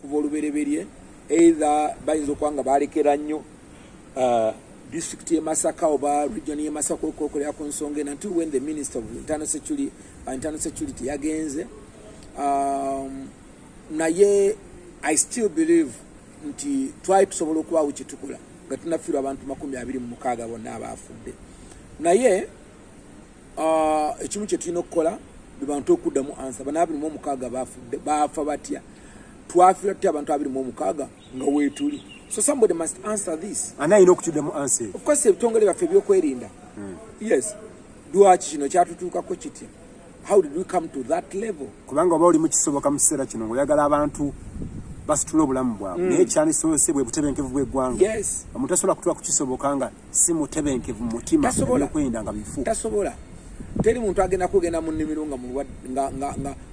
Okuva olubereberye, either bayinza okuba nga balekera nnyo district ye Masaka oba region ye Masaka okwokolera ku nsonga eno until when the Minister of Internal Security yagenze. Naye I still believe nti twali tusobola okubaawo kyetukola nga tunafiirwa abantu 26 bonna abaafudde. Naye ekimu kye tulina okukola be bantu okuddamu answer bano 26 bafudde baafa batya? Twafiira tutya abantu 26 nga weetuli? So somebody must answer this. Ani alina okutuddamu answer? Of course, ebitongole byaffe ebyokwerinda. Yes, lwaki kino kyatutuukako kitya? How did we come to that level? Kubanga oba oli mukisoboka mu kiseera kino ng'oyagala abantu basitule obulamu bwabwe, naye kyandisoose bwe butebenkevu bw'eggwanga. Omuntu tasobola kutuula kukisoboka nga si mutebenkevu mu mutima. Tasobola. Ebyokwerinda nga bifu. Tasobola. Teri muntu agenda kugenda mu nnimiro nga mulwadde,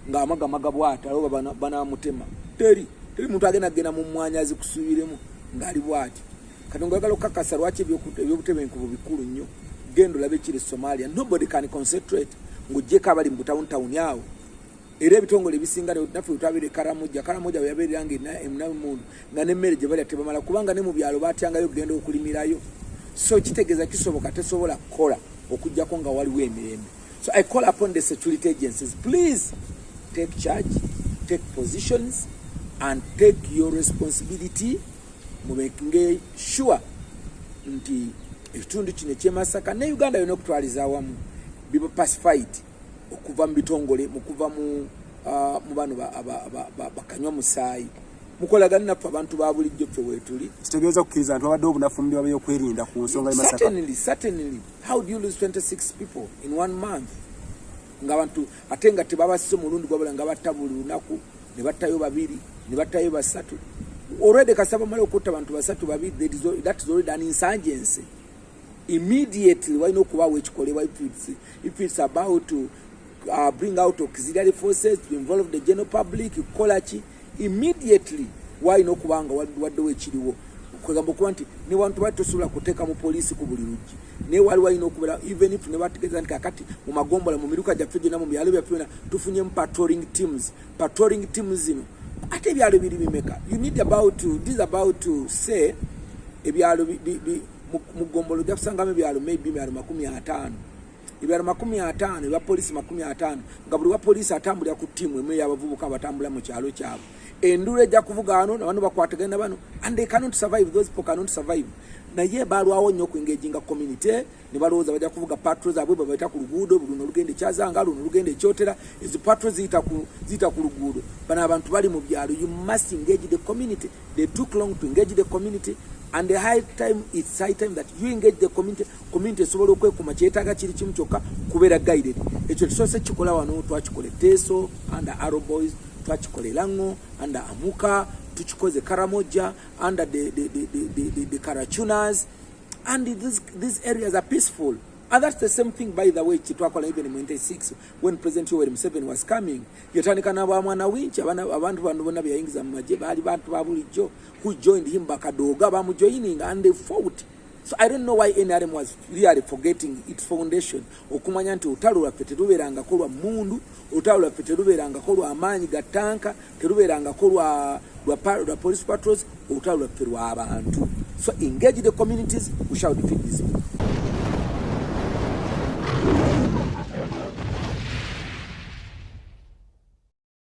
ng'amagamaga bw'ati oba banamutema. Teri muntu agenda kugenda mu mmwanyi azikusuubiremu ng'ali bw'ati. Kati ngaoyagala okukakasa lwaki ebyobutebenkevu bikulu nnyo, genda olabe ekiri Somalia. Nobody can concentrate ng'oggyeko abali mu butawunitawuni awo. Era ebitongole ebisinga naffe wetwabeera e Karamoja, Karamoja bwe yabeerera nga emunamundu nga n'emmere gye balya tebamala, kubanga ne mu byalo batyangayo okugenda okulimirayo. So kitegeeza kisoboka tesobola kukola okugjako nga waliwo emirembe. So I call upon the security agencies, please take charge, take positions and take your responsibility, mumakinge sure nti ekitundu kino ekyemasaka ne Uganda yonna okutwaliza awamu biba pacified okuva mu bitongole, mukuva mu bano bakanywa musaayi. Mukolagane naffe abantu ba bulijjo, ffe weetuli. Kitegeeza kukkiriza nti wabadde obunafu mu byokwerinda ku nsonga y'e Masaka? Certainly. How do you lose 26 people in one month, ng'abantu ate nga tebabasse omulundi gwabula, nga batta buli lunaku, ne battayo babiri, ne battayo basatu? Already kasita bamala okutta abantu basatu, babiri, that is already an insurgency. Immediately walina okubaawo ekikolebwa. If it's about to bring out auxiliary forces, to involve the general public, kukola ki, immediately walina okuba nga waddewo ekiriwo. Kwegamba okuba nti ne wantu bali tosobola kuteeka mu poliisi ku buli luggi, naye wali walina okubeera, even if ne bategeeza nti kakati mu magombola, mu miruka gyaffe gyonna, mu byalo byaffe byonna tufunyemu patrolling teams. Patrolling teams zino, ate ebyalo biri bimeka? You need about to, this is about to say ebyalo mu gombolo ojja kusangamu ebyalo maybe ebyalo 50, ebyalo 50, ebya poliisi 50, nga buli wa poliisi atambulira ku ttiimu emu ey'abavubuka abatambula mu kyalo kyabwe. Endulu ejja kuvuga wano nabano bakwatagana na bano, and they cannot survive, those people cannot survive. Naye balwawo nnyo okuengaginga community, ne balowooza bajja kuvuga patrol zaabwe babaita ku luguudo luno lugenda ekyazanga, luno lugenda ekyotera. Ezo patrol ziyita ku luguudo. Bano abantu bali mu byalo. You must engage the community. They took long to engage the community, and the high time it's high time that you engage the community. Community esobola okwekuma, kyetaaga kiri kimu kyokka, kubeera guided. Ekyo tusoose kikola wano. Twakikola eteeso under Arrow Boys, twakikola elango under Amuka, tukikoze Karamoja under the Karachunas, and these areas are peaceful. And that's the same thing, by the way, kyetwakola even in 96 when President Yoweri Museveni was coming. Yatandika n'abamwana winchi, abantu bano bonna beyayingiza mu magye baali bantu ba bulijjo who joined him, bakadooga bamujoining, and they fought. So I don't know why NRM was really forgetting its foundation, okumanya nti olutalo lwaffe terubeerangako lwa mundu, olutalo lwaffe terubeerangako lwa maanyi ga tanka, terubeerangako lwa police patrols, olutalo lwaffe lw'abantu. So engage the communities, we shall defeat this people.